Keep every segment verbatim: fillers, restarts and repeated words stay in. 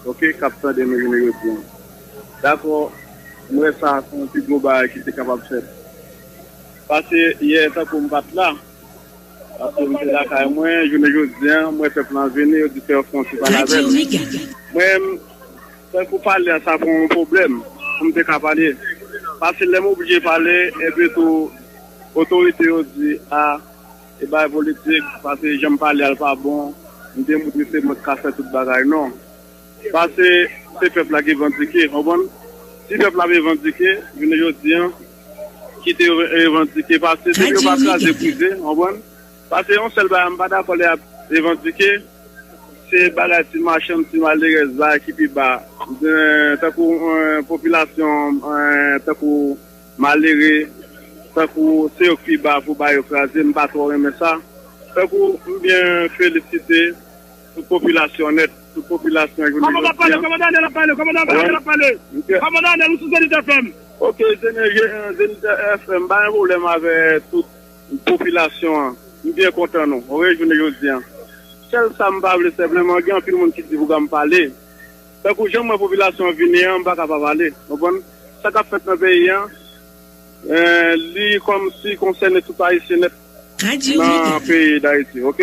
oke, k ap tande nou jounen jodi an. Dakò, m wè sa se yon pi gwo bagay ki te kapab fèt. Pase yè, tankou m pa t la, pase m te lakay mwen, jounen jodi an, m wè pèp lan vini, yo di fè yo fè yon ti pale avè m. Mwen, tankou pale a, sa pa yon pwoblèm pou m te ka pale. Pase lè m oblije pale, epi tou, otorite yo di, a, e bagay politik, pase jan m pale a l pa bon, m te montre se mwen k ka fè tout bagay. Non. Pase se pèp la ki revandike, konprann? Si pèp la revandike, jounen jodi an, kite yo revandike, pase depi yo pa kraze brize, konprann? Pase yon sèl bagay, m pa dakò lè y ap revandike, se bagay ti machann, ti malerèz, bagay ki pi ba. Eh, tankou, eh, popilasyon, eh, tankou malere, tankou se yo k pi ba pou ba yo kraze, m pa twò renmen sa. Tankou m byen felisite tout popilasyon nèt, tout popilasyon jounen jodi an. Kòmandan Anèl ap pale, kòmandan Anèl ap pale, kòmandan Anèl, ou sou Zenith F M. Ok, Zenith, Zenith F M, pa gen pwoblèm avè tout popilasyon an. M byen kontan nou. Ou wè, jounen jodi an. Sèl sa m pa vle senpleman, gen anpil moun ki di pou m pale. Tankou jan m wè popilasyon an vini an, m pa ka pa pale. Konprann? Sa k ap fèt nan peyi an, eh, li kòmsi konsène tout Ayisyen nèt nan peyi Dayiti, ok?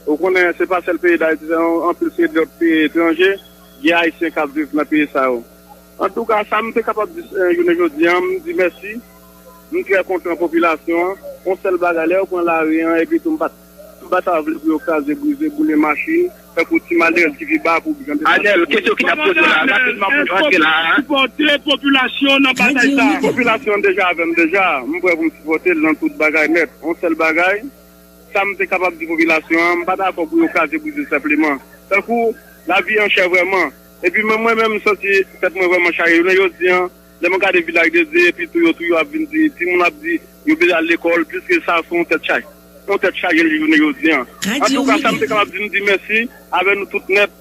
Ou konnen se pa sèl peyi Dayiti, se yon anpil seri de lòt peyi etranje, gen Ayisyen k ap viv nan peyi sa yo. Antouka, sa m te kapab di, eh, jounen jodi an, m di mèsi. M trè kontan popilasyon an. Yon sèl bagay, lè yo pran lari an, epi tou m pa t, m pa ta vle pou yo kraze, brize, boule machin, tankou ti malerèz ki pi ba pou jan de Anèl, kesyon ki t ap poze la, rapidman pou nou antre la, hein. Sipòte popilasyon nan batay sa a. Popilasyon an deja avè m deja. M prè pou m sipòte l nan tout bagay nèt. Yon sèl bagay, sa m te kapab di popilasyon an, m pa dakò pou yo kraze brize senpleman. Tankou lavi an chè vrèman. Epi mwen, mwen menm, m santi tèt mwen vrèman chaje. Jounen jodi an, lè mwen gade Vilaj de Dye, epi tou yo, tou yo ap vin di, timoun ap di, yo bezwen al lekòl, pliske sa, se yon tèt chaje. Yon tèt chaje jounen jodi an. Antouka, sa m te kapab di, m di mèsi avè nou tout nèt,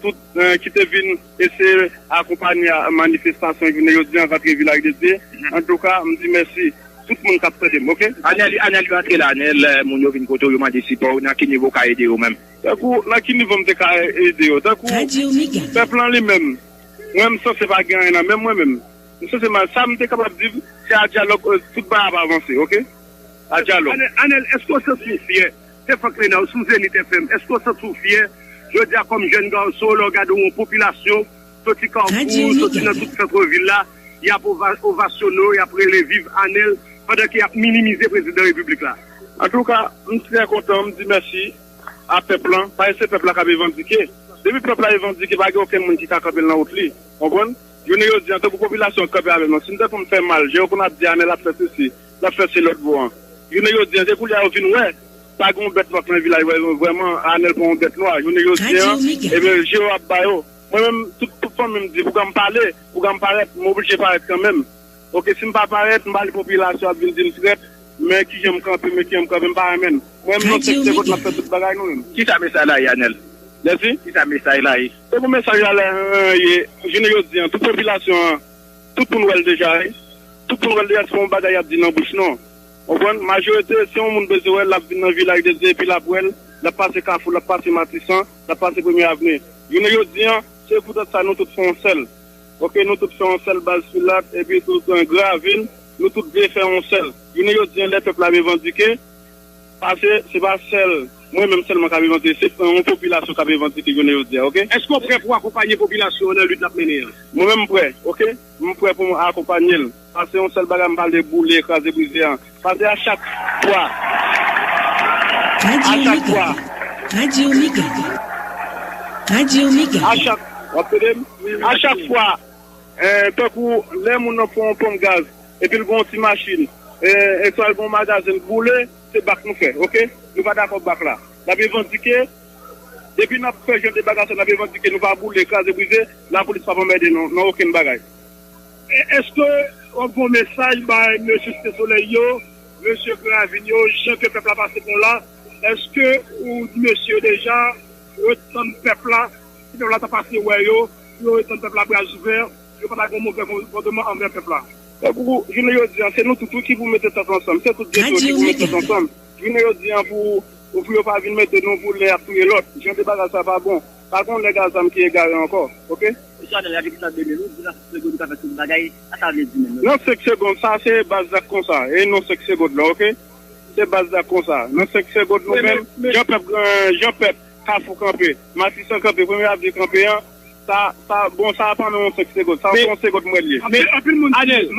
tout, eh, ki te vin eseye akonpanye a manifestasyon jounen jodi an rantre Vilaj de Dye. Antouka, m di mèsi tout moun k ap tande m, ok? Anèl, Anèl, yo antre la, Anèl, eh, moun yo vin kote w, yo mande sipò w, nan ki nivo w ka ede yo menm? Tankou, nan ki nivo m te ka ede yo? Tankou, pèp lan li menm, mwen, m sanse pa gen anyen nan men mwen menm. M sanse, sa m te kapab di, se a dyalòg, eh, tout bagay ap avanse, ok? A dyalòg. Anèl, Anèl, èske w santi w fyè? Se Franklin House sou Zenith F M. Èske w santi w fyè jodi a kòm jèn gason lè w gade yon popilasyon soti Kafou, soti nan tout sant vil la, y ap ova-, ovasyone w, y ap rele viv Anèl, pandan ke y ap minimize prezidan repiblik la? Antouka, m trè kontan, m di mèsi a pèp lan, paske se pèp la k ap revandike. Depi pèp la revandike, pa gen okenn moun ki ka kanpe l nan wout li. Konprann? Jounen jodi an, tankou popilasyon k kanpe avè m nan, si m te konn fè mal, jan yo konn ap di Anèl ap fè sesi, l ap fè se lòt bò an. Jounen jodi an, se koulye a yo vin wè, pa gen yon bèt nwa k nan vilaj, vrè-, vrèman, Anèl pa yon bèt nwa. Jounen jodi an, ebyen, je yo ap ba yo. Mwen menm, tout, tout fanmi m di, pou m pale, pou m parèt, m oblije parèt kanmenm. Ok, si m pa parèt, m pa li popilasyon ap vin di m trèt, men kijan m kanpe, men kijan m kanpe, m pa renmen l. Mwen menm, nou se, se kot n ap fè tout bagay nou menm. Kisa mesaj la ye, Anèl? Mèsi. Kisa mesaj la ye? Se pou mesaj la, la, ye, jounen jodi an, tout popilasyon an, tout moun wè l deja, wi. Tout moun wè l deja, se pa yon bagay y ap di nan bouch, non. Konprann? Majorite, si yon moun bezwen wè l, l ap vin nan Vilaj de Dye, epi l ap wè l, l ap pase Kafou, l ap pase Matisan, l ap pase Premye Avni. Jounen jodi an, se poutèt sa nou tout fè yon sèl. Ok, nou tout fè yon sèl baz filat, epi tout, eh, Gravil, nou tout vle fè yon sèl. Jounen jodi an, lè pèp la revandike, paske se pa sèl mwen menm sèlman k ap revandike, se yon popilasyon k ap revandike jounen jodi a, ok? Èske w prè pou w akonpanye popilasyon an nan lit l ap mennen an? Mwen menm m prè, ok? M prè pou m akonpanye l. Paske yon sèl bagay m pale, boule, kraze, brize an. Paske a chak fwa, a chak fwa, a chak, w ap tande m? A chak fwa, eh, tankou lè moun nan fè yon ponp gaz, epi l gen yon ti machin, eh, e swa l gen yon magazen k boule, se bak nou fè, ok? Nou pa dakò bak la. N ap revandike, depi n ap fè jan de bagay sa, n ap revandike, nou pa boule, kraze, brize, lapolis p ap anmède nou nan okenn bagay. E, èske w ap voye mesaj bay mesye Site Solèy yo, mesye Gravil yo, jan ke pèp la pase pon la, èske ou di mesye yo deja, yo tann pèp la, si pèp la ta pase wè yo, yo tann pèp la bras ouvè, yo pa ta gen move konpòteman anvè pèp la? Tankou jounen jodi an, se nou tout wi ki pou mete tèt ansanm, se tout geto ki pou mete tèt ansanm. Jounen jodi an pou, pou yo pa vin mete nou pou lè y ap touye lòt. Jan de bagay sa pa bon. Pa gen yon nèg a zam ki egare ankò, oke? Mesye Anèl, gade ki sa de mil, ou di nan senk segonn ou ka fè tout bagay, sa sa vle di menm? Nan senk segonn, sa se baz la k konsa, e nan senk segonn la, oke? Se baz la k konsa. Nan senk segonn nou menm, Jan Pèp, Jan Pèp, Kafou kanpe, Matisan kanpe, Premye Avni kanpe an, sa, sa, bon, sa pa nan yon senk segonn, sa yon segonn mwen li ye. Anpil, anpil moun di, Anèl,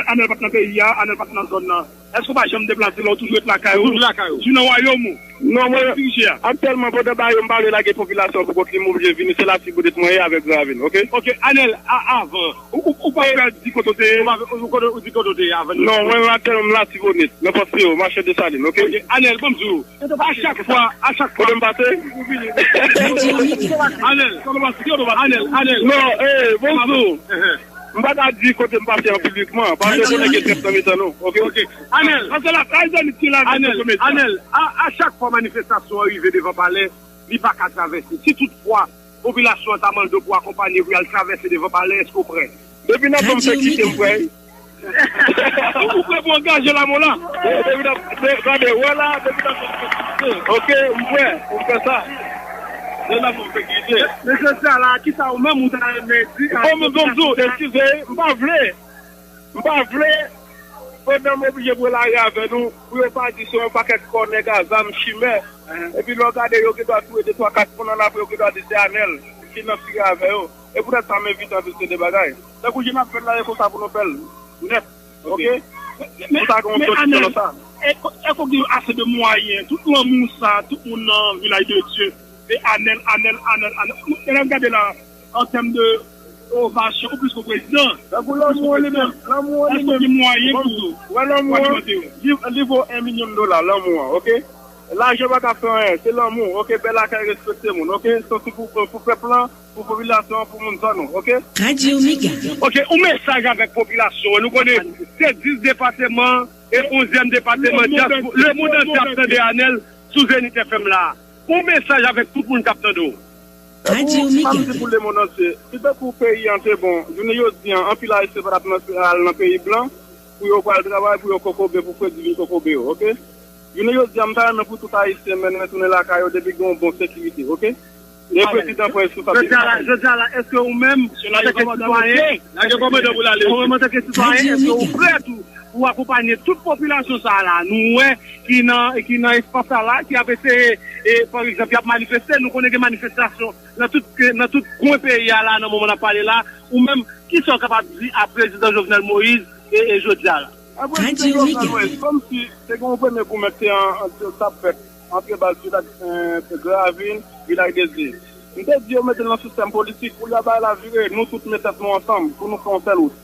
Anèl pa t nan peyi a, Anèl pa t nan zòn nan. Èske w pa janm deplase la, ou toujou ret lakay ou? Toujou lakay ou. Ou toujou nan wayòm ou? Non, mwen, aktyèlman, pandan ba yo, m pa vle lage popilasyon pou kont li, m oblije vini, se Latibonit mwen ye avèk Gravin, oke? Oke, Anèl, a, avan, ou, ou, ou pa pè di kote w te ye? Ou pa, ou, ou, ou di kote w te ye avan? Non, mwen, aktyèlman, m Latibonit, nan Pòs Peyo, mache Desalin, oke? Oke, Anèl, ban m di w, a chak fwa, a chak fwa. Kote m pase? Anèl, Anèl, Anèl. Non, eh, bonjou. M pa ka di kote m pase an piblikman, paske konnen gen trèt nan mitan nou, oke? Oke. Anèl, paske la, Tayzani ki la, Anèl, Anèl, a, a chak fwa manifestasyon an rive devan palè, li pa ka travèse. Si toutfwa, popilasyon an ta mande w pou akonpanye pou y al travèse devan palè, èske w prè? Depi nan fè m fè kite m prè. Ou, ou prè pou angaje lanmò la? Depi nan, de, gade, wè la, depi nan fè m fè kite. Oke, m prè, m fè sa. Depi nan fè m fè kite. Men jodi a la, kisa ou menm ou ta renmen di a popilasyon? Bon, men bon, bon, eskize, m pa vle. M pa vle, pandan m oblije pran lari avè nou, pou yo pa di se yon pakèt kò nèg a zam chimè. Epi lè w gade, yo gendwa touye de twa kat moun, annapre yo gendwa di se Anèl ki nan tire avè yo. E poutèt sa, m envite anpil se de bagay. Tankou jan n ap fè l la, e konsa pou nou fè l nèt. Oke? Pou sa gen yon solisyon nan sa. Èske w gen ase de mwayen, tout lanmou sa, tout moun nan Vilaj de Dye, e Anèl, Anèl, Anèl, Anèl. Lè n ap gade la, an tèm de ovasyon, ou plis ke prezidan. Tankou lanmou an li menm, lanmou an li menm. Èske w gen mwayen pou alimante yo? Li, li vo en milyon dola, lanmou an, oke? Lajan pa ka fè anyen, se lanmou, oke? Bèl lakay, respekte moun, oke? Santi pou, pou pèp lan, pou popilasyon an, pou moun zòn ou, oke? Radyo Mega. Oke, yon mesaj avèk popilasyon an. Nou konnen se dis depatman e onzyèm depatman, dyaspora, lemonn antye ap tande Anèl sou Zenith F M la. Yon mesaj avèk tout moun k ap tande w. Radyo Mega. Sa m di pou lemonn antye, si tankou peyi an te bon, jounen jodi an, anpil Ayisyen pa t ap nan, al nan peyi blan, pou yo pral travay, pou yo kokobe, pou fredi vin kokobe yo, oke? Jounen jodi an, m ta renmen pou tout Ayisyen mennen retounen lakay yo depi gen yon bon sekirite, oke? E prezidan pran responsablite. Jodi a la, jodi a la, èske ou menm, antanke sitwayen, ou menm antanke sitwayen, èske ou prè tou pou akonpanye tout popilasyon sa a la? Nou wè ki nan, ki nan espas sa a la, ki ap eseye, e, pa egzanp, y ap manifeste. Nou konnen gen manifestasyon nan tout, nan tout kwen peyi a la, nan moman n ap pale la. Ou menm, kisa w kapab di a prezidan Jovenel Moïse e, e jodi a la? Apre, se Jovenel Moïse, kòmsi te gen yon premye goumen ki te an, an, t ap fèt ant baz Vilaj, eh, Gravin, Vilaj de Dye. M te di yo mete l nan sistèm politik, kounye a bagay la vire, nou tout met tèt nou ansanm pou nou fè yon sèl wout.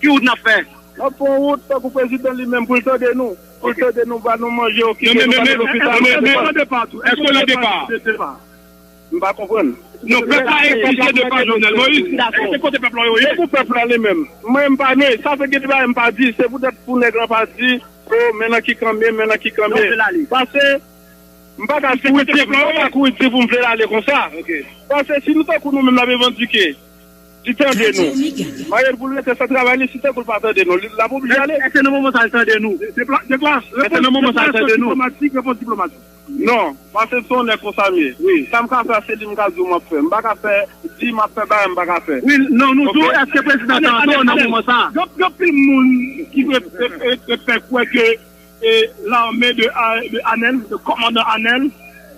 Ki wout n ap fè? N ap fè yon wout tankou prezidan li menm pou l tande nou, pou l tande nou, ba nou manje, okipe nou, ba nou lopital. Èske w nan depa? M pa konprann. Non, pèp la egzije depa Jovenel Moïse. E kote pèp la yo ye? Se pou pèp la li menm. Mwen, m pa nwe. Sa fè gen de bagay m pa di. Se poutèt pou nèg lan pa di, o, men nan ki kanmen, men nan ki kanmen. Pase, m pa ka kouri di, m pa ka kouri di pou m vle l ale konsa. Pase, si nou tankou nou menm n ap revandike, li tande nou. Mande l pou l rete fè travay li, si tankou l pa tande nou, li, l ap oblije ale. Èske nan moman sa a l tande nou? Èske nan moman sa a l tande nou? Repons diplomatik, repons diplomatik. Non, pase se yon nèg konsa m ye. Wi. Sa m ka fè a, se li m ka di w m ap fè. M pa ka fè, di m ap fè bagay m pa ka fè. Wi, non, nou di w, èske prezidan Santo nan moman sa a? Gen, gen anpil moun ki vle fè, fè, fè, fè kwè ke, e, lame de, de Anèl, de kòmandan Anèl,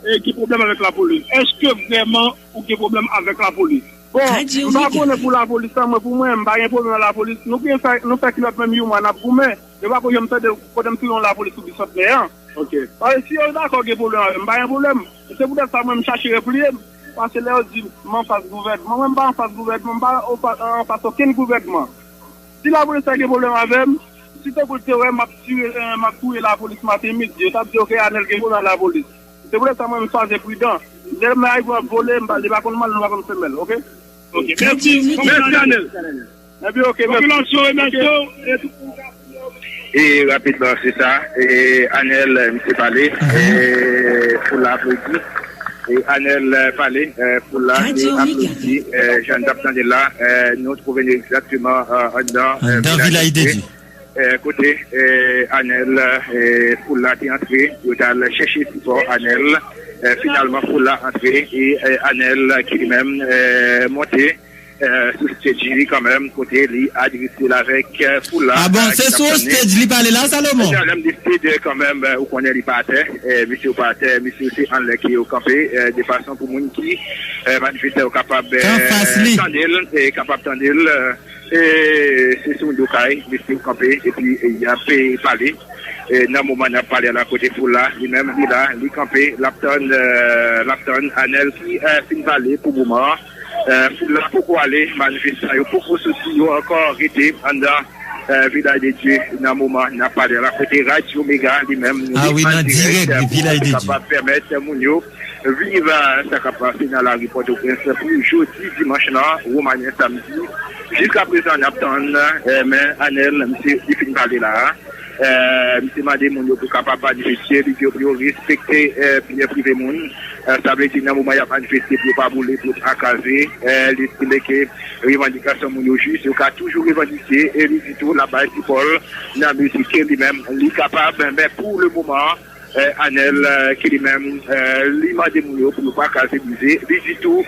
e, gen pwoblèm avèk lapolis. Èske vrèman ou gen pwoblèm avèk lapolis? Bon, m pa konnen pou lapolis la, mwen, pou mwen, m pa gen pwoblèm ak lapolis. Nou gen fè, nou fè kilòt menm yon mwa n ap goumen. Yo pa ko janm tande kote m touye yon lapolis sou Bisantnè an. Pase si yo dakò gen pwoblèm avè m, m pa gen pwoblèm. Se poutèt sa mwen m chache repliye m. Pase lè yo di m anfas gouvènman, mwen m pa anfas gouvènman, m pa anfa-, anfas okenn gouvènman. Si lapolis la gen pwoblèm avè m, si tankou l te wè m ap tire, eh, m ap touye lapolis maten midi, yo t ap di, oke, Anèl gen pwoblèm ak lapolis. Se poutèt sa mwen m chwazi pridan. Lè m ay pou ap vole, m pa, li pa konn male, li pa konn femèl, oke? Oke, mèsi. Mèsi, Anèl. Epi, oke, mèsi. Popilasyon remèsye w e tout moun k ap... E rapidman, se sa. E Anèl, misye pale. E foul la aplodi. E Anèl, eh, pale, eh, foul la te aplodi. Eh, jan n t ap tande la, eh, nou twouve n egzakteman, eh, anndan, eh, anndan Vilaj de Dye. Eh, kote, eh, Anèl, eh, foul la te antre, yo t al chèche sipò Anèl. Eh, finalman, foul la antre e eh, Anèl ki li menm eh, monte eh, sou stage li kanmenm, kote li adrese l avèk eh, foul la. Ah bon, eh, se sou stage li pale la, Salomon? Lè m di stage kanmenm, eh, ou konnen li pa atè. Eh, misye pa atè, misye se anlè ke yo kanpe, eh, de fason pou moun ki eh, manifestan yo kapab eh, tande l, eh, kapab tande l. Eh, se sou do kay, misye kanpe, epi eh, y ap eh, pale. Eh, nan moman n ap pale la kote foul la, li menm li la, li kanpe, l ap tann, eh, l ap tann Anèl ki eh, fin pale pou moman an. Eh, foul la poko ale, manifestan yo poko soti, yo ankò rete anndan eh, Vilaj de Dye nan moman n ap pale la kote Radyo Mega li menm nou Ah wi, an nan dirèk dirèk de pou Vilaj de Dye. Kapab pèmèt moun yo viv eh, sa k ap pase nan lari Pòtoprens pou jodi dimanch lan, Womanen samdi. Jiska prezan n ap tann eh, men Anèl, misye li fin pale la. Eh, misye mande moun yo pou kapab manifeste, li di yo pou yo respekte eh, byen prive moun. Eh, sa vle di nan moman y ap manifeste pou yo pa boule, pou yo pa kraze. Eh, li estime ke revandikasyon moun yo jis, yo ka toujou revandike, e li di tou l ap bay sipò l nan mezi ke li menm li kapab. Men pou le moman, eh, Anèl eh, ke li menm eh, li mande moun yo pou yo pa kraze brize. Li di tou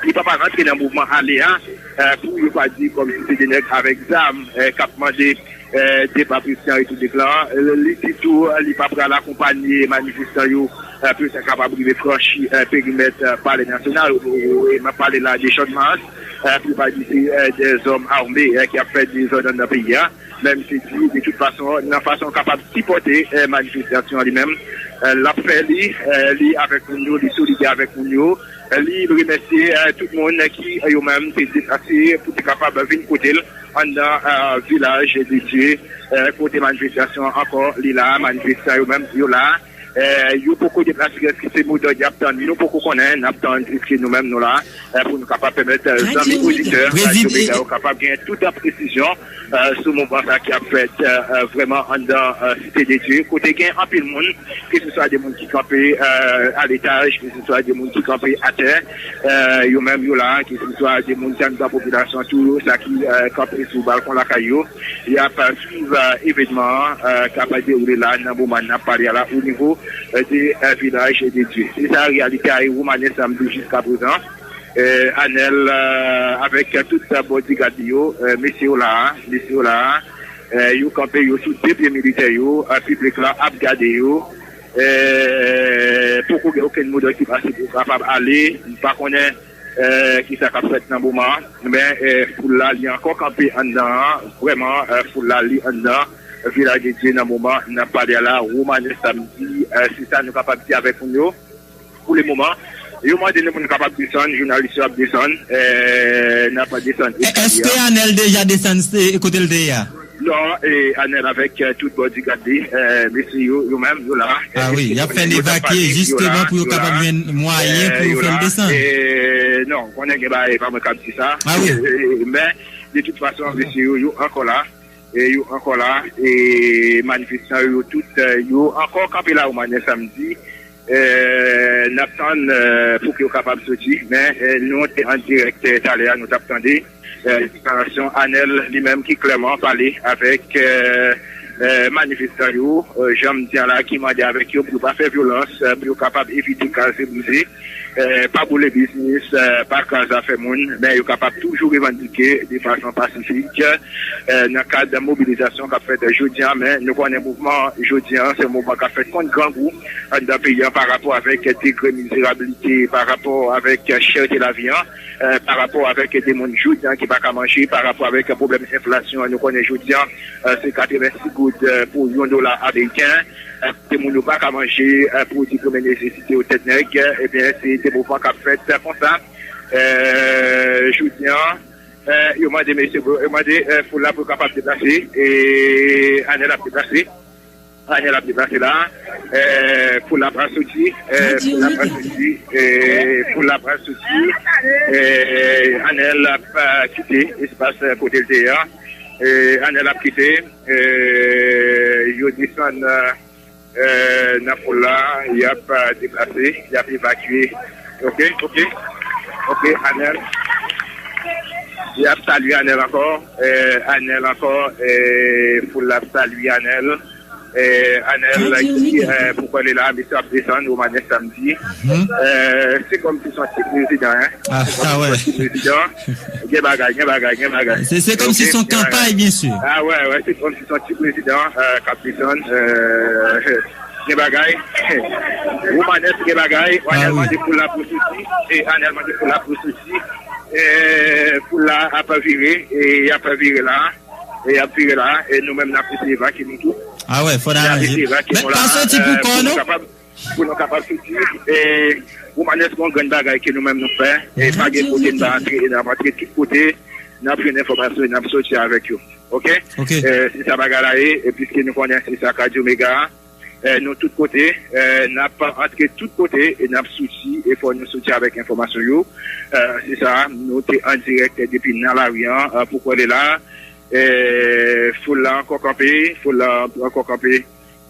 li pa pa rantre nan mouvman ale a eh, pou yo pa di kòm si se de nèg avèk zam eh, k ap mande eh, depa prezidan Repiblik la. Eh, li di tou eh, li pa pral akonpanye manifestan yo eh, pou yo ta kapab rive franchi eh, perimèt eh, Palè Nasyonal, ou, ou, e m ap pale la de Chòdmas, eh, pou yo pa di se eh, de zòm ame eh, ki ap fè dezòd anndan peyi a. Men misye di, de tout fason, nan fason kapab sipòte eh, manifestasyon an li menm, eh, l ap fè li, eh, li avèk moun yo, li solidè avèk moun yo. Eh, li remèsye eh, tout moun eh, ki eh, yo menm te deplase pou te kapab vin kote l anndan eh, Vilaj de Dye, eh, kote manifestasyon an ankò li la, manifestan yo menm yo la. Eh, yo poko deplase, èske se modòd y ap tann, nou poko konnen, n ap tann jiske nou menm nou la eh, pou nou kapab pèmèt eh, zanmi oditè Radyo Mega yo kapab gen tout presizyon eh, sou mouvman sa ki ap fèt eh, eh, vrèman anndan eh, Site de Dye, kote gen anpil moun, ke se swa de moun ki kanpe eh, a letaj, ke se swa de moun ki kanpe atè, eh, yo menm yo la, ke se swa de moun ki anndan popilasyon tou, sa ki eh, kanpe sou balkon lakay yo, y ap eh, swiv eh, evènman an eh, k ap dewoule la nan moman n ap pale a la o nivo eh, de eh, Vilaj de Dye. Se sa reyalite a e Womanen samdi jiska prezan. Eh, Anèl eh, avèk tout eh, bodyguard li yo, eh, mesye yo la, mesye yo la, eh, yo kanpe yo sou de pye militè yo, eh, piblik la ap gade yo. Eh, poko gen okenn modòd ki pase pou yo kapab ale. M pa konnen eh, ki sa k ap fèt nan moman an. Men eh, foul la li ankò kanpe anndan an. Vrèman, eh, foul la li anndan Vilaj de Dye nan moman n ap pale a la, Womanen samdi. Eh, se sa nou kapab di avèk moun yo. Pou le moman, yo mande nou pou nou kapab desann, jounalis yo ap desann, eh, n ap desann eskalye a. Èske Anèl deja desann kote l te ye a? Non, e Anèl avèk eh, tout bodyguard li, eh, mesye yo, yo menm, yo la. Ah wi, y ap fè l evakye jisteman pou yo kapab jwenn mwayen pou yo fè l desann. Eh, non, konnen gen bagay, e pa mwen k ap di sa. Ah wi. Eh, men, de tout fason, mesye yo, yo ankò la. E yo ankò la. E manifestan yo, yo tout, eh, yo ankò kanpe la Womanen samdi. Eh, n ap tann eh, pou ke yo kapab soti. Men eh, nou te an dirèk eh, talè a, nou t ap tande eh, deklarasyon Anèl li menm ki klèman pale avèk eh, eh, manifestan yo, eh, jan m di a la, ki mande avèk yo pou yo pa fè vyolans, eh, pou yo kapab evite kraze brize, eh, pa boule biznis, eh, pa kraze afè moun, men yo kapab toujou revandike de fason pasifik eh, nan kad mobilizasyon k ap fèt jodi a. Men nou konnen mouvman jodi a, se yon mouvman k ap fèt kont grangou anndan peyi a pa rapò avèk degre mizerablite, pa rapò avèk chète lavi an, eh, pa rapò avèk de moun jodi a ki pa ka manje, pa rapò avèk pwoblèm enflasyon an. Nou konnen jodi a, eh, se katrevensis goud eh, pou yon dola ameriken. Eh, de moun yo pa ka manje eh, pwodui premye nesesite yo tèt nèg. Eh, ebyen, se de mouvman k ap fèt eh, konsa. Eh, jodi a, eh, yo mande mesye, yo mande eh, foul la pou yo kapab deplase. E Anèl ap deplase. Anèl ap deplase la. Eh, foul la pral soti. Eh, foul la pral soti. Eh, foul la pral soti. Eh, Anèl ap eh, kite espas eh, kote l te ye a. Eh, Anèl ap kite. Eh, yo desann eh, eh, nan foul la. Y ap eh, deplase. Y ap evakye. Ok, ok. Ok, Anèl. Y ap salye Anèl ankò. Eh, Anèl ankò. Eh, foul la ap salye Anèl. Eh, Anèl ki, eh, pou kwè li la, misye ap desann Womanès samdi. Eh, se kòm si se yon ti prezidan, hein. Ah, ah ouais. Ti prezidan. Gen bagay, gen bagay, gen bagay. Se, se kòm si se yon kanpay, byen si. Ah ouais, ouais, se kòm si se yon ti prezidan, eh, k ap desann, eh, gen bagay. Womanès gen bagay. Anèl mande pou l la pou soti. E Anèl mande pou l la pou soti. Eh, pou l la ap vire, e y ap vire la. E y ap vire la, e nou menm n ap eseye evakye nou tou. Ah ouais, fò n aranje. N ap eseye evakye nou la, eh, pou nou kapab, pou nou kapab soti. E Womanès gon grenn bagay ke nou menm nou fè. E pa gen kote n pa antre, e n ap antre tout kote. N ap jwenn enfòmasyon, e n ap soti avèk yo. Oke? Oke. Eh, se sa bagay la ye, e piske nou konnen se sa k Radyo Mega. Eh, nou tout kote, eh, n ap antre tout kote e n ap soti, e fò nou soti avèk enfòmasyon yo. Eh, se sa, nou te an dirèk depi nan lari an, eh, pou kwè li la. Eh, foul la ankò kanpe, foul la ankò kanpe.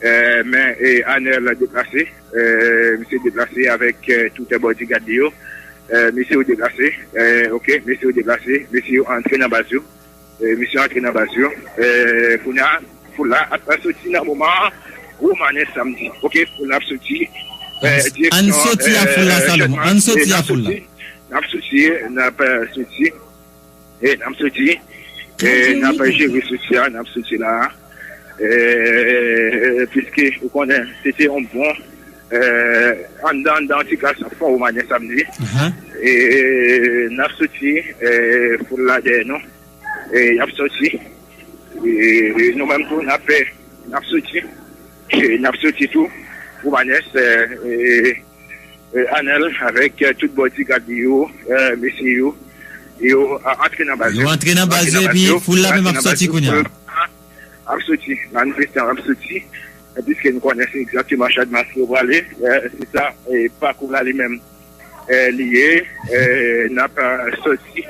Eh, men, eh, Anèl deplase, eh, misye deplase avèk, eh, tout bodyguard li yo. Eh, mesye yo deplase, eh, oke, mesye yo deplase, mesye yo antre nan baz yo. Eh, misye antre nan baz yo. Eh, kounye a, foul la ap soti nan moman an. Womanès samdi. Oke, foul la ap soti. Eh, direksyon, eh, Jènman. Ann soti a foul la. N ap soti, n ap, eh, soti. Eh, n ap soti. Eh, n ap jere soti a, n ap soti la. Eh, piske, ou konnen, se te yon bon, eh, anndan, anndan ti klas ap fè Womanès samdi. Eh, n ap soti, eh, foul la dèyè nou. E, y ap soti. E, nou menm tou, n ap, n ap soti. E, n ap soti tou. Womanès, e, e, e, Anèl avèk, e, tout bodyguard li yo, e, mesye yo, yo, a, antre nan baz yo. Yo antre nan baz yo, epi foul la menm ap soti kounye a. Ap soti, manifestan ap soti. E, piske nou konnen se egzakteman Chadmas yo prale, e, se sa, e, pakou la li menm, e, li ye, e, n ap, e, soti,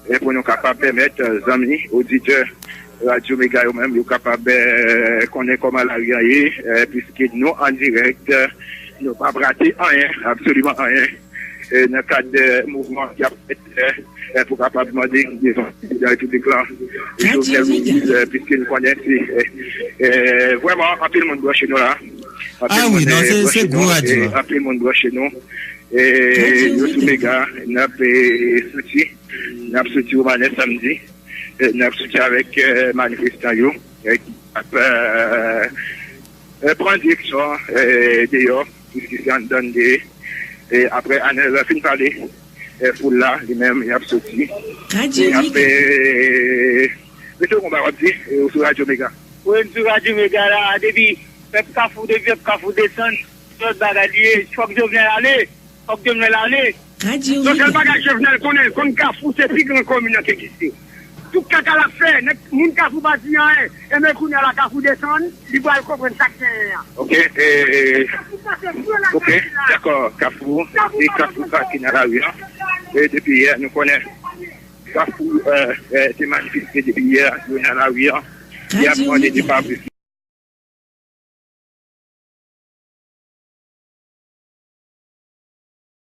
e, pou nou kapab pèmèt, e, zanmi, oditè Radyo Mega yo menm, yo kapab, e, konnen kòman lari an ye, e, piske nou an dirèk, e, nou p ap rate anyen, absoliman anyen, e, nan kad, e, mouvman ki ap fèt, e, e, pou kapab mande devan prezidan repiblik lan, Jovenel Moïse, e, piske nou konnen se, e, e, vrèman anpil moun branche nou la. Anpil moun, e, branche nou, e, anpil moun branche nou. E, yo sou Mega, n ap, e, soti, n ap soti Womanès samdi, e, n ap soti avèk, e, manifestan yo, e, ki ap, e, e, pran direksyon, e, deyò, piske se anndan de, e, apre Anèl fin pale, e, foul la, li menm, y ap soti. Radyo Mega. E, mete yon bagay w ap di, e, ou sou Radyo Mega. Wi, m sou Radyo Mega la, depi pèp Kafou, depi pèp Kafou desann, se lòt bagay li ye. Fòk Jovenel ale, fòk Jovenel ale. Radyo Mega. Sèl bagay Jovenel konnen, l konn Kafou se pi gran komin nan ki egziste. Tout kaka l ap fè, nèg, moun Kafou pa di anyen. Enben kounye a la Kafou desann, li pral konprann sa k genyen an. Oke, e, oke, dakò, Kafou, e Kafou sa ki nan lari an. E depi yè, nou konnen Kafou, e, e, te manifeste depi yè, yo nan lari an. Y ap mande de Fabrice